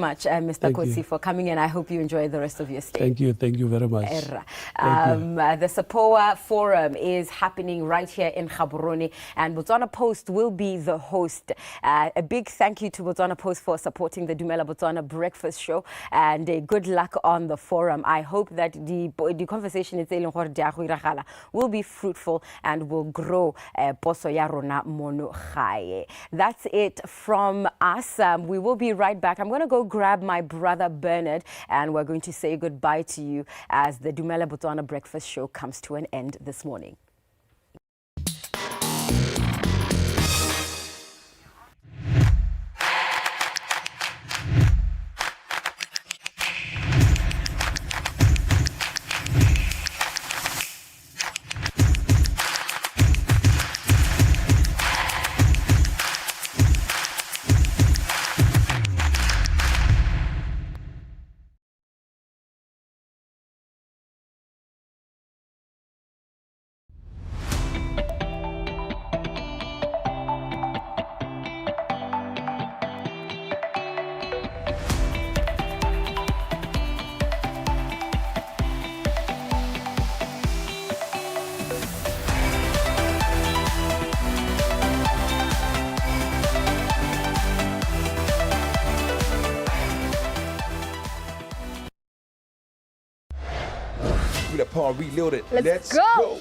Much, Mr. Thank Kotsi, you. for coming in. I hope you enjoy the rest of your stay. Thank you. Thank you very much. Erra. Thank you. The SAPOA Forum is happening right here in Gaborone, and Botswana Post will be the host. A big thank you to Botswana Post for supporting the Dumela Botswana Breakfast Show, and good luck on the forum. I hope that the conversation tse e leng gore di a go iragala will be fruitful and will grow poso ya rona mono gae. That's it from us. We will be right back. I'm going to go grab my brother Bernard, and we're going to say goodbye to you as the Dumela Botswana Breakfast Show comes to an end this morning. Pula Paul reloaded. Let's go.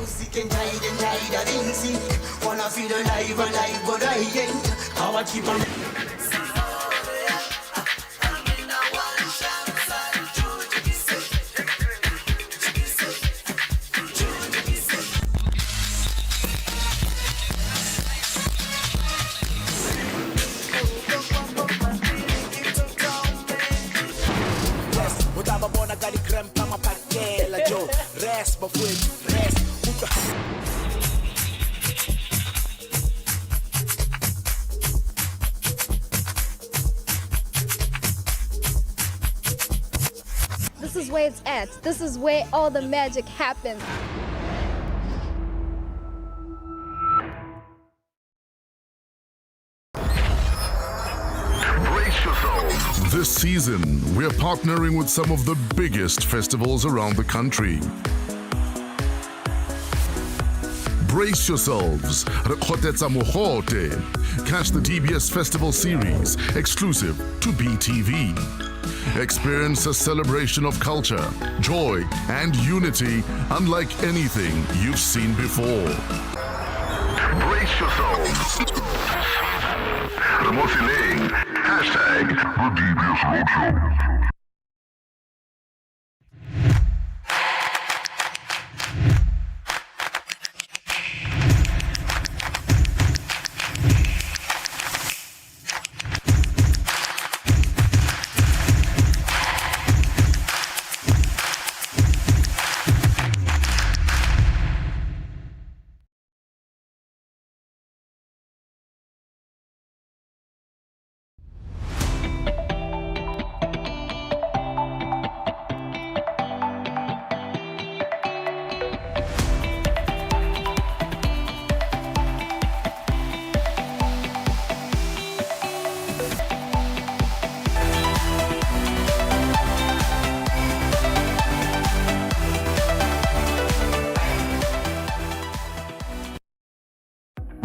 Sick and tired and tired of being sick. Wanna feel alive, alive, but I ain't. How I keep on. O tla ba bona ka di-cramp a maphakela jo rest bafowethu rest utlwa. This is where it's at. This is where all the magic happens. Brace yourselves. This season, we're partnering with some of the biggest festivals around the country. Brace yourselves. Re kgotetsa mogote. Catch the DBS Festival Series, exclusive to BTV. Experience a celebration of culture, joy, and unity unlike anything you've seen before. Brace yourselves. Re mo tseleng. Hashtag the DBS Roadshow.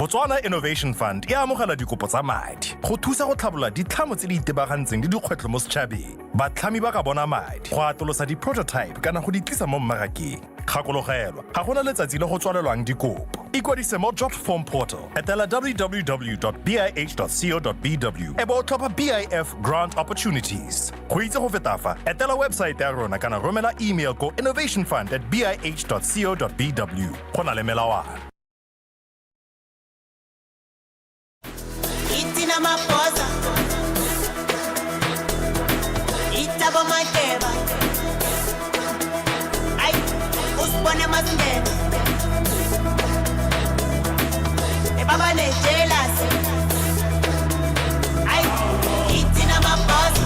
Botswana Innovation Fund e amogela dikopo tsa madi go thusa go tlhabolola ditlhamo tse di itebagantseng le dikgwetlho mo setšhabeng. Batlhami ba ka bona madi go atolosa di-prototype kana go di tlisa mo mmarakeng. Gakologelwa, ga gona letsatsi le go tswalelwang dikopo. Ikwadise mo Jot Form Portal, etela www.bih.co.bw e bo o tlhopha BIF Grant Opportunities. Go itse go feta fa, etela website ya rona kana romela email ko innovationfund@bih.co.bw. Go na le melawana. Itina mapoza. Itabo makeba. Ay, usibone masingena. Ebaba ne jealous. Ay, itina mapoza.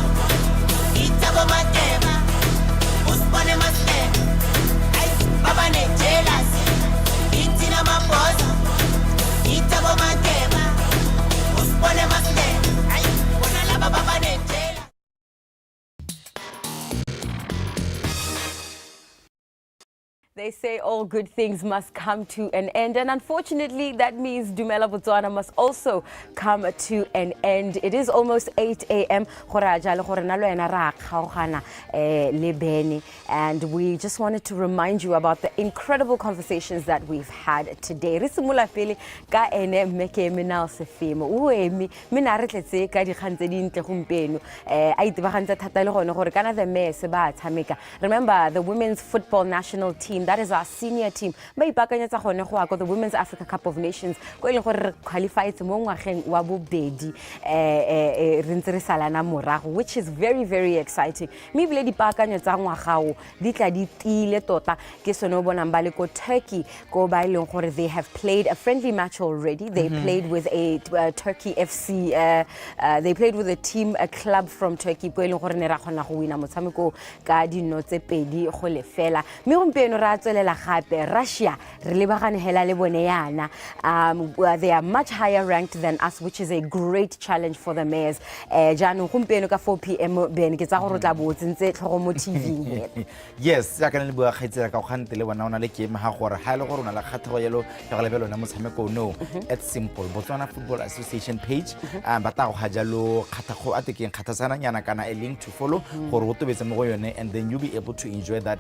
Itabo makeba. Usibone masingena. Ay, baba ne jealous. Itina mapoza. Itabo makeba. They say all good things must come to an end. And unfortunately, that means Dumela Botswana must also come to an end. It is almost 8 a.m. Go raya jalo gore nna le wena re a kgaogana, le Bene. And we just wanted to remind you about the incredible conversations that we've had today. Re simolola pele ka ene mme Keemenao Sefemo. O eme, mme ne a re tletse ka dikgang tse dintle gompieno. A itebagantse thata le gone gore kana the Mares ba tshameka. Remember, the women's football national team, that is our senior team, ba ipaakanyetsa gone go ya ko the Women's Africa Cup of Nations, ko e leng gore re qualifietse mo ngwageng wa bobedi, re ntse re salana morago, which is very, very exciting. Mme ebile dipaakanyo tsa ngwagao di tla di tiile tota, ke sone o bonang ba le ko Turkey, ko ba e leng gore they have played a friendly match already. They played with a Turkey FC, they played with a team, a club from Turkey, ko e leng gore ne ra kgona go wina motshameko ka dino tse 2-0. Mme gompieno re a tswelela gape, Russia re lebagane hela le bone yana. They are much higher ranked than us, which is a great challenge for the Mares. Jaanong gompieno ka 4 p.m., Ben, ke tsa gore o tla bo o tsentse tlhogo mo TV hela. Yes, jaaka ne le bua kgaitsela ka kgante le bona o na le keme ga gore ga e le gore o na le kgatlhego yalo ya go lebelela yone motshameko no. It's simple, Botswana Football Association page, ba tla go ga jalo kgathago a tekeng kgathasananyana kana a link to follow gore o tobetse mo go yone, and then you'll be able to enjoy that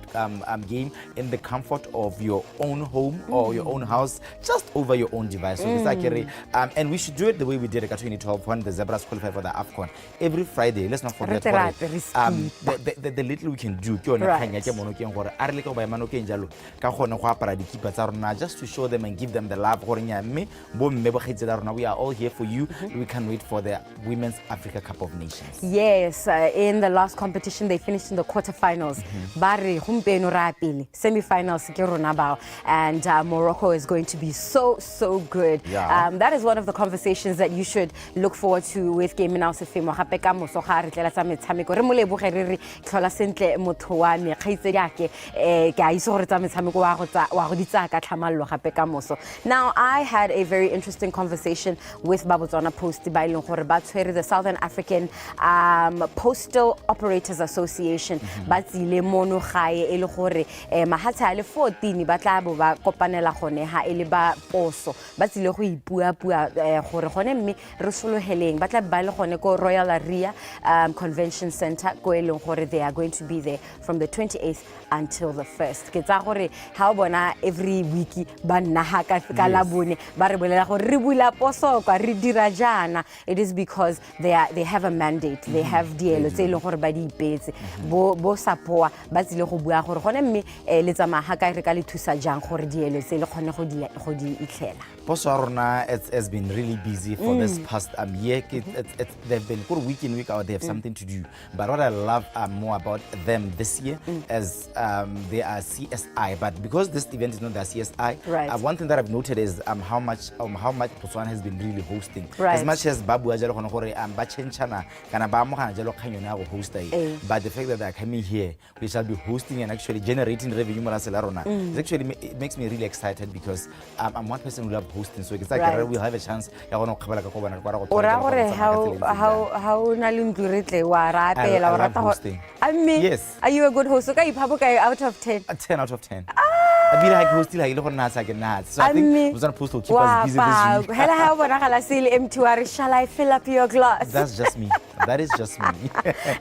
game in the comfort of your own home or your own house, just over your own device. So ke sa ke re, and we should do it the way we did it ka 2012 when the Zebras qualified for the AFCON. Every Friday, let's not forget tle gore, re apere the little we can do ke yone kgang ya ke monokeng gore a re leke go ba ema nokeng jalo ka gone go apara dikipa tsa rona just to show them and give them the love gore nya mme bo mme bo kgaitsedi rona, we are all here for you. We can't wait for the Women's Africa Cup of Nations. Yes, in the last competition they finished in the quarterfinals. Ba re gompieno re a pele, semi-finals ke rona bao, and Morocco is going to be so, so good. That is one of the conversations that you should look forward to with Keemenao Sefemo gape ka moso ga re tlela tsa metshameko. Re mo leboge, re re tlhola sentle motho wa me, kgaitsedi ake, ke a itse gore tsa metshameko wa go di tsaya ka tlhamallo gape ka moso. Now, I had a very interesting conversation with ba Botswana Post, ba e leng gore ba tshwere the Southern African Postal Operators Association. Ba tsile mono gae e le gore mahatshe a le 14 ba tla bo ba kopanela gone ha e le ba poso, ba tsile go ipuapua gore gone mme re sologeleng. Ba tla ba le gone ko Royal Aria Convention Center, ko e leng gore they are going to be there from the 28th until the 1st. Ke tsaya gore ha o bona every week ba nna ha ka Labone ba re bolela gore re bula poso kwa re dira jaana, it is because they have a mandate, they have dielo tse e leng gore ba di ipeetse. Bo SAPOA ba tsile go bua gore gone mme le tsamaya ga kae, re ka le thusa jang gore dielo tse le kgone go di itlhela. Poso ya rona has been really busy for this past year. They've been good week in, week out, they have something to do. But what I love more about them this year is they are CSI. But because this event is not their CSI, one thing that I've noted is how much Botswana has been really hosting. As much as ba bua jalo gone gore ba change-ana kana ba amogana jalo kgang yone ya go hosta e. But the fact that they are coming here, we shall be hosting and actually generating revenue mo la rona. It makes me really excited because I'm one person who love hosting. So it's like we'll have a chance ya gone go kgabela ka ko bona kwa ra go O raya thola gore jalo go tsamaya ka tsela e ntseng jang. ha o na le ntlo re tle wa ra apela, I o love rata hosting. A mme, Yes. are you a good host? O ka ipha bokae out of 10? A 10 out of 10. Ebile ha ke hostile ha ke le go nna sa ke nna. So I think Botswana Post will keep us busy this week. Hela ha o bonagala se le empty wa re, "Shall I fill up your glass?" That's just me. That is just me.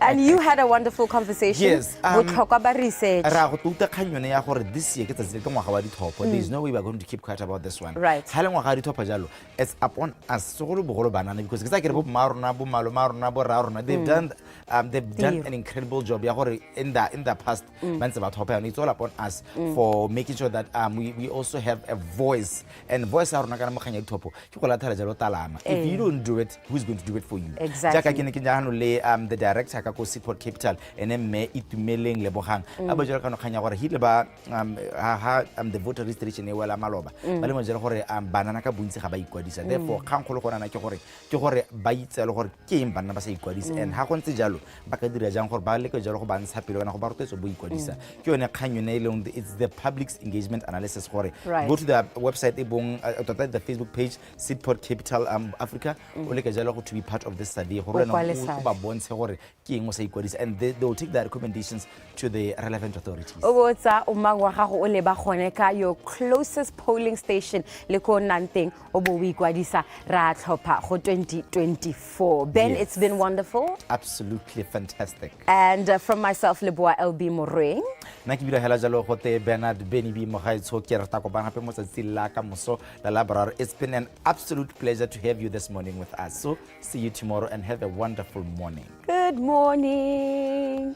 And you had a wonderful conversation. Yes, Botlhokwa ba research. Ra go touta kgang yone ya gore this year ke tsatsi le ke ngwaga wa ditlhopho. There is no way we are going to keep quiet about this one. Ha le ngwaga wa ditlhopho jalo, it's upon us, segolobogolo banana, because ke tsa ke re bo mma rona, bo malome a rona, bo rra rona, they've done Tiro. an incredible job ya gore in the past ba ntse ba thopha yone. It's all upon us for making sure that we also have a voice, and voice ya rona kana mo kgang ya ditlhopho ke go latlhela jalo talama. If you don't do it, who's going to do it for you? Exactly. Jaaka ke ne ke jaanong le the director ka ko Seaport Capital, ene mme Itumeleng Lebogang, a ba jalo ka kgang ya gore hile ba ha the voter registration e wela maloba, ba le mo jalo gore banana ka bontsi ga ba ikwadisa. Therefore kgang kgolo go nana ke gore ba itse le gore ke eng banna ba sa ikwadisa, and ha go ntse jalo ba ka dira jang gore ba leke jalo go ba ntsha pelo kana go ba rotloetsa bo ikwadisa. Ke yone kgang yone e leng it's the public's engagement analysis gore go to the website e bong tota the Facebook page, Seaport Capital Africa, o leke jalo go to be part of this survey gore O wena o kwale O ba bontshe gore ke eng o sa ikwadisa, and they will take their recommendations to the relevant authorities. O botsa o mang wa gago o leba gone ka your closest polling station le ko o nnang teng, o bo o ikwadisa, ra tlhopha go 2024. Ben, it's been wonderful. Absolutely fantastic. And from myself, Leboa LB Morweng. Nna ke bile hela jalo gote Bernard Benibi Mogaetsho, ke re ta kopana gape mo tsatsing la ka moso la Laboraro. It's been an absolute pleasure to have you this morning with us, so see you tomorrow and have a wonderful morning. Good morning.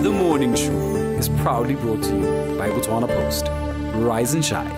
The Morning Show is proudly brought to you by Botswana Post. Rise and shine.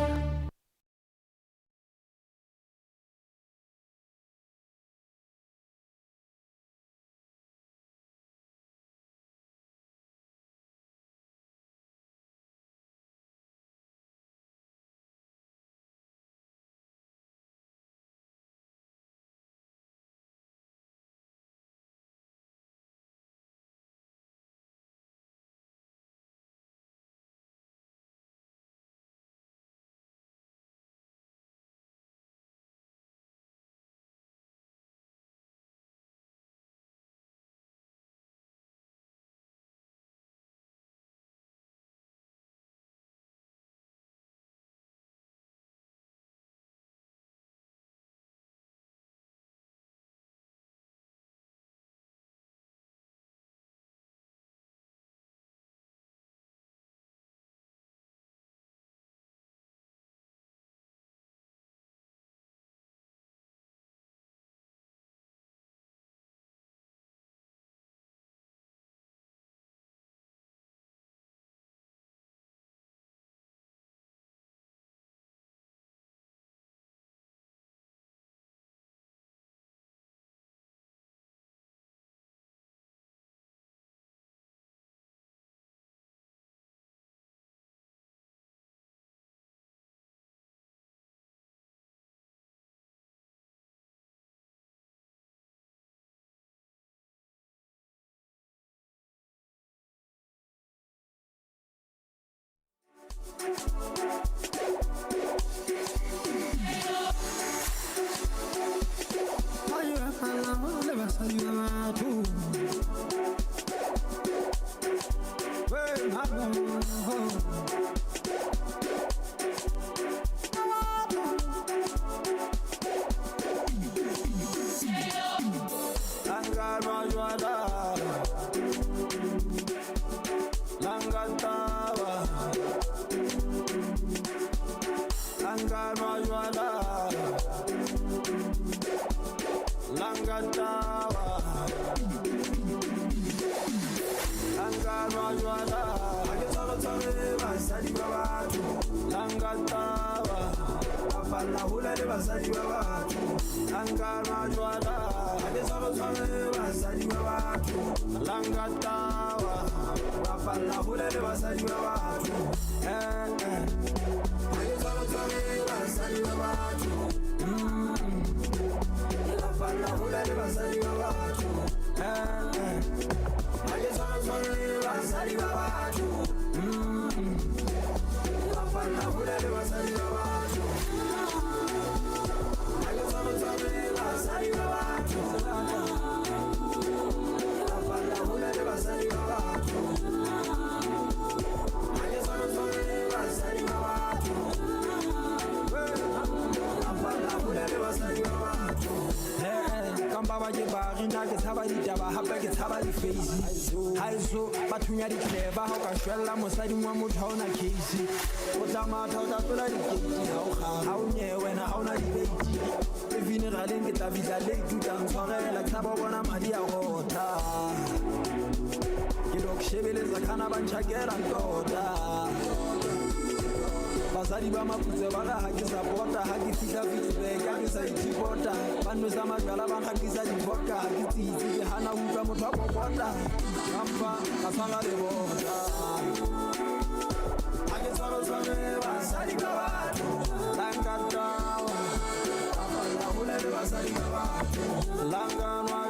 Gana ba ntšhakela tota. Basadi ba maputse ba ga ga ke support-a, ga ke fitlha Ficksburg ga ke sa ithipota, ba nwesa majwala, ba nkgatisa di-vodka, ga ke tsitse, ke gana ho utlwa motho a popota, kampa ka tshwara lebota. Ga ke tshware-tshware basadi ba batho, la nkatawa, ka falla hole le basadi ba batho, la nkanwa.